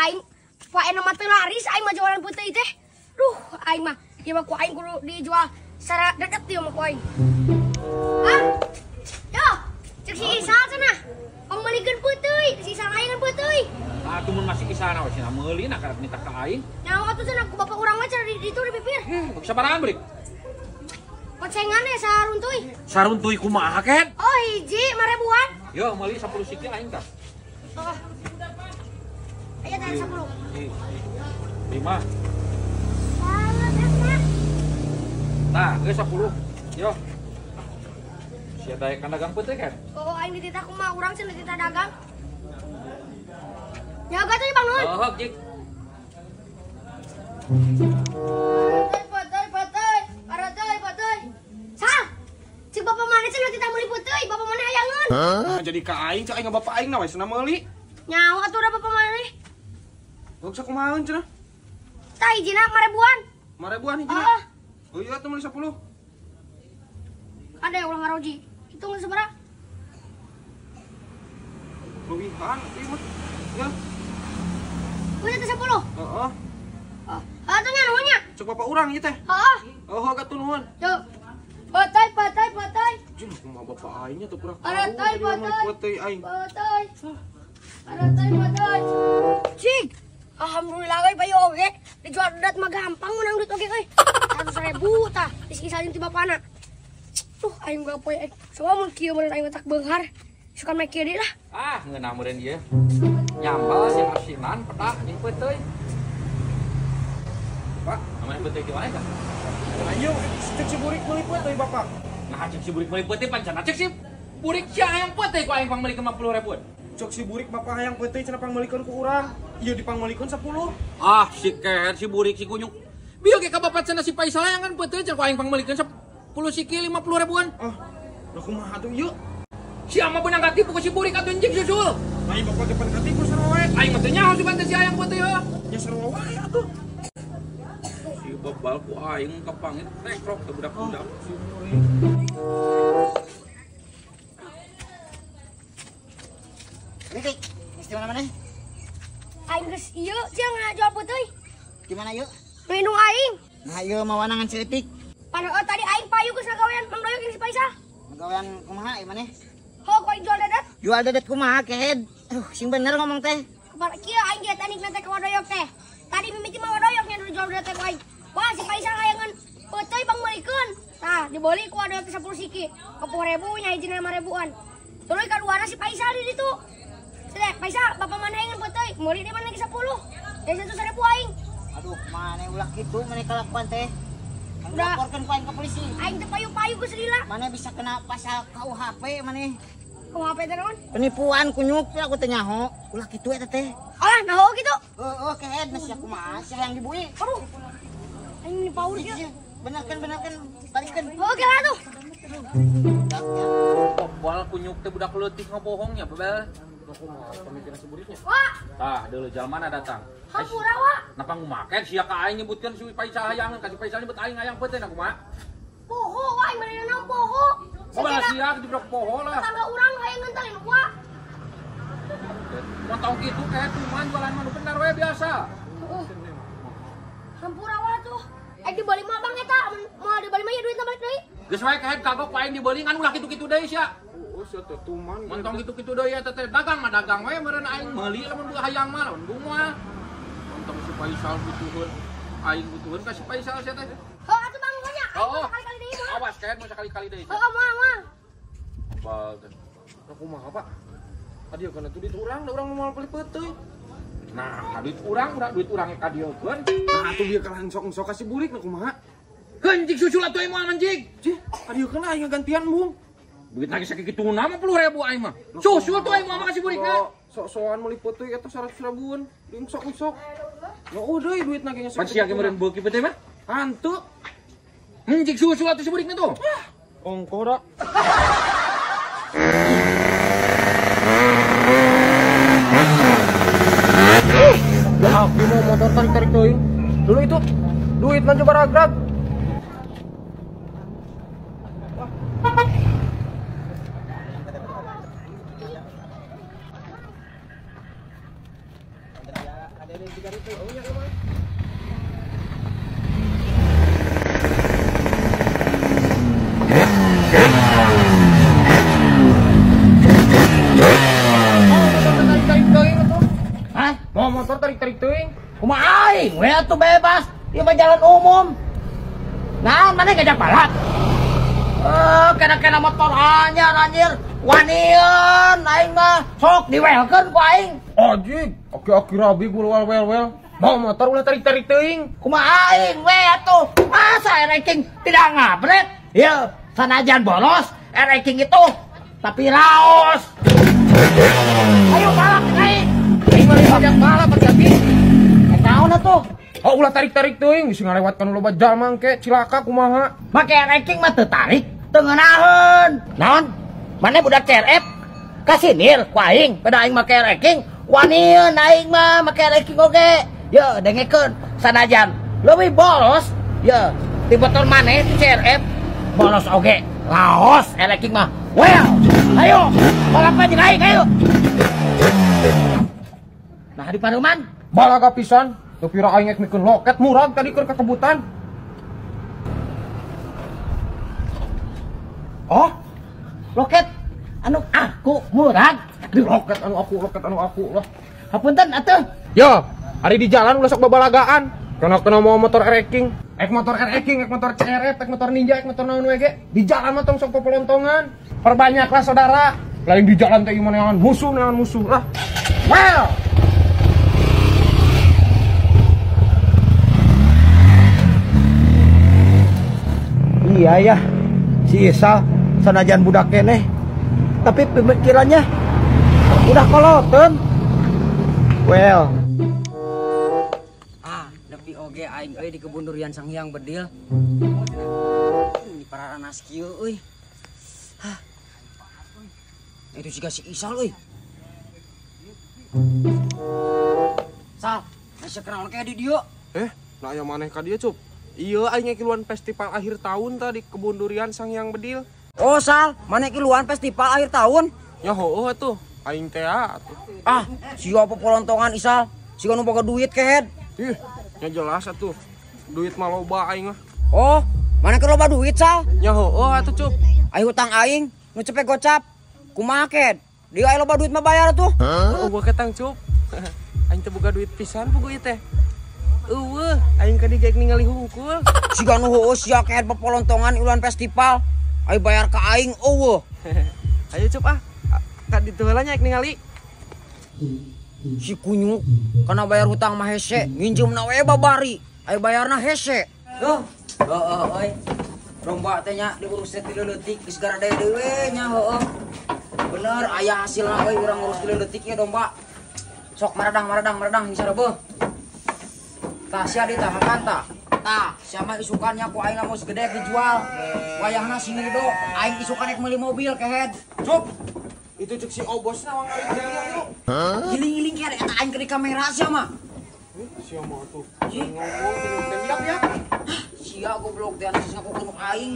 Aing poe mah teu laris aing mah jualan peuteuy teh. Duh, aing mah ieu mah ku aing kudu dijual secara dedet ieu mah ku aing. Hah? Yo, cek si Isal cenah. Pangmeulikeun peuteuy, si Isal hayangan peuteuy. Nah, atuh mun masih Isal we cenah meuli na karep minta ka aing. Nyawa atuh cenah ku bapak urang mah cenah di ditu di bibir. Sabarahan beurik? Kocengan ya saruntuy. Saruntuy kumaha ket? Oh, hiji 5.000-an. Yo, meuli 10 siki aing tah. Oh. Ayo tah 10. 5. Tah, geus 10. Yo. Sia daek kan dagang peuteuy kan? Oh, aing dititah kumaha urang cenah dititah dagang. Nyaga tuh Bang Nun. Oh, jik. Peuteuy, peuteuy, peuteuy, peuteuy. Sal. Cik bapak mana cenah titah meuli peuteuy, bapak mana hayangeun? Nah, jadi ka aing cek aing bapak aing na we cenah meuli. Nyawa atuh da bapak mana? Gak usah kumaha cenah. Tah hijina 5.000-an. 5.000-an hijina. Heeh. Oh iya atuh meuli 10. Ada yang ulah ngaroji. Hitung sabaraha? Leuwihan ieu mah. Ya. Udah teh 10. Heeh. Oh, atuh nya nuhun nya. Cek bapak urang ieu teh. Heeh. Oh, gatuh nuhun. Yo. Peuteuy, peuteuy, peuteuy. Jeung kumaha bapak aing nya teu kurang. Peuteuy, peuteuy. Peuteuy aing. Peuteuy. Peuteuy, peuteuy. Cik. Alhamdulillah euy bayu oge. Dijual dedet mah gampang menang duit oge euy. 100.000 tah disiksa jeung ti bapana. Tuh aing gak poe aing. Soalnya mun kieu meureun aing tak beunghar. Suka make kieu deui lah. Ah, ngeunah meureun ieu. Nyambel jeung asinan pedah jeung peuteuy. Pak, namanya peuteuy di mana tah? Ayo, cek si burik meuli peuteuy bapak. Nah, cek si burik meuli peuteuy pancana cek si burik sia hayang peuteuy ku aing pangmeulikeun 50.000. Cek si burik bapak hayang peuteuy cenah pangmeulikeun ku urang. Ieu dipangmeulikeun 10. Ah, si keher si burik si kunyuk. Bieu ge ka bapak cenah si Faisal hayangan peuteuy cenah ku aing pangmeulikeun 10 siki 50.000-an. Ah, lah kumaha atuh ieu? Sia mah beunang katipu ku si burik atuh anjing susul. Aing bapak depan katipu sarua wae. Aing mah teu nyaho si banten si hayang peuteuy heuh. Nya sarua wae atuh. Si bebal ku aing kapangit tekrok teh budak-budak. Si burik. Rik, geus di mana-mana? Aing geus ieu sia ngajual peuteuy. Di mana yuk? Nu indung aing. Nah, ieu mawanangan saeutik. Padahal tadi aing payu geus ngagawean Mang Doyok jeung si Faisal. Ngagawean kumaha ieu maneh? Heuh, ku aing jual dedet. Jual dedet kumaha kehed? Aduh, sing bener ngomong teh. Kumaha kieu aing ge teknikna teh ka Wadoyok teh. Tadi mimiti mah Wadoyok nya jual dedet teh ku aing. Wah, si Faisal hayangan peuteuy pangmeulikeun. Tah, dibeli ku Wadoyok teh 10 siki. 10.000 nya hijina 5.000-an. Tuluy kaduana si Faisal di ditu. Teh, Faisal, bapak mana hayangan peuteuy? Meuli di mana ge 10. Jadi 100.000 aing. Aduh, maneh ulah kitu maneh kalakuan teh. Udah laporkeun ku aing ke polisi. Aing teh payu-payu geus lila. Maneh bisa kena pasal KUHP maneh. KUHP teh naon? Penipuan kunyuk aku teh nyaho. Ulah kitu eta teh. Alah, naho kitu? Heeh, kehed sia kumaha sia yang dibui. Aduh. Aing ni paur ieu. Benerkeun, benerkeun, balikeun. Heuh, geura tuh. Bebal kunyuk teh budak leutik ngabohongnya, bebel. Kumaha pemikiran si buriknya? Wah. Tah, deuleu jalmana datang. Hampura wa. Napa ngumaken sia ka aing nyebutkeun si Faisal hayangan ka si Faisal nyebut aing hayang peuteuy na kumaha? Poho wa aing manehna naon poho. Kumaha sia jebrok poho lah. Tetangga urang hayangan teh lain wa. Mun tau kitu kayak cuman jualan mah nu bener we biasa. Heeh. Hampura wa tuh. Aing dibeli mah bang eta, moal dibeli mah ya duitna balik deui. Geus wae kehed kagok ku aing dibeli ngan ulah kitu-kitu deui sia. Oh, sia teh tuman. Mun tong kitu-kitu deui eta teh dagang mah dagang we meureun aing meuli lamun hayang mah lamun bunga. Tong si Faisal butuheun aing butuheun ka si Faisal sia teh. Heuh atuh bang nuhun nya. Aing moal sakali-kali deui moal. Awas kehed moal sakali-kali deui. Heuh moal moal. Bal teh. Lah kumaha, Pak? Kadieu kana tuh duit urang, da urang moal beli peuteuy. Nah, duit urang, udah duit urang ka dieukeun. Nah, atuh bieu kalah sok-sok ka si burik na kumaha? Anjing susul atuh aing moal anjing. Cih, kadieukeun aing ngagantian, Bung. Duit lagi sakituna 50.000 aing mah. Susul tuh aing moal ka si burikna. Sok-sokan meuli peuteuy eta 100 ribuan. Dingsok-ngsok. Ya udah duitna ge Pan sia ge meureun beuki peuteuy mah. Hantu. Anjing susul atuh si burikna tuh. Ongkoh da. Aku mau motor tarik-tarik teuing. Dulu itu duit mah coba ragrag. Kejadian tiga itu oh nya mah. Hah? Mau motor tarik-tarik teuing. Kumaha aing we atuh bebas. Ieu mah jalan umum. Naon maneh ngajak balap? Kena-kena motor anyar anjir. Wanian aing mah sok diwelkeun ku aing. Anjing, aki-aki rabi gua wel-wel. Mau motor ulah tarik-tarik teuing. Kumaha aing we atuh. Masa ranking tidak ngabret? Ieu sanajan bolos ranking itu tapi raos. Ayo balap aing. Aing mah ngajak balap aki-aki. Naon atuh? Oh ulah tarik-tarik teuing geus ngalewatkan loba jalma engke cilaka kumaha. Make ranking mah teu tarik, teu ngeunaheun. Naon? Maneh budak CRF kasinir ku aing, pada aing make ranking, wanieun aing mah make ranking oge. Ye dengekeun sanajan leuwih boros, ye ti motor maneh ti CRF boros oge. Laos ranking mah. Well, ayo balap jeung aing ayo. Nah di paruman balaga pisan. Teu pira aing ek mikeun loket murag tadi keur kakebutan. Oh, loket anu aku murag. Di loket anu aku, loket anu aku lah. Hapunten atuh. Yo, ari di jalan ulah sok babalagaan. Kena-kena mau motor ereking, ek motor ereking, ek motor CRF, ek motor Ninja, ek motor naon we ge. Di jalan mah tong sok popolontongan. Perbanyaklah saudara. Lain di jalan teh ieu mah neangan musuh lah. Well. Iya ya, si Isal sanajan budak keneh, tapi pemikirannya udah koloten. Well. Ah, nepi oge aing euy di kebun durian Sang Hyang Bedil. Ini pararanas kieu euy. Hah. Itu siga si Isal euy. Sal, masih kenaon kayak di dieu? Nah aya maneh ka dieu, Cup. Iya, aing kiluan festival akhir tahun tadi kebun durian Sang Hyang Bedil. Oh, Sal, maneh kiluan festival akhir tahun? Ya heueuh atuh, aing teh atuh. Ah, sia popolontongan Isal, siga nu boga duit kehed. Ih, nya jelas atuh. Duit mah loba aing mah. Oh, maneh keur loba duit, Sal? Ya heueuh atuh, Cup. Aing hutang aing nu cepet gocap. Kumaha kehed? Dia aing loba duit mah bayar atuh. Heuh, boga ketang, Cup. Aing teh boga duit pisan pugu ieu teh. Eueuh, aing ka digaek ningali hungkul. Siga nu heueuh sia kehed popolontongan iluan festival. Ayo bayar ka aing eueuh. Ayo Cup ah. Ka ditu heula nya ningali. Si kunyuk kana bayar hutang mah hese, nginjeumna we babari. Ayo bayarna hese. Duh, heueuh euy. Domba teh nya diurus teh ti leutik geus garade deui we nya heueuh. Bener aya hasilna euy urang ngurus ti leutik ieu domba. Sok maradang maradang maradang hing sarebeuh. Tah sia ditahakan tah. Tah, sia mah isukannya ku aing lamun segede dijual. Wayahna sing ridho, aing isukan rek meuli mobil kehed. Cup. Itu cek si obosna wang aing yuk. Giling-giling kehed eta aing keur di kamera sia mah. Sia mah atuh. Ngomong teh ya. Sia goblok teh anu ngakukeun aing.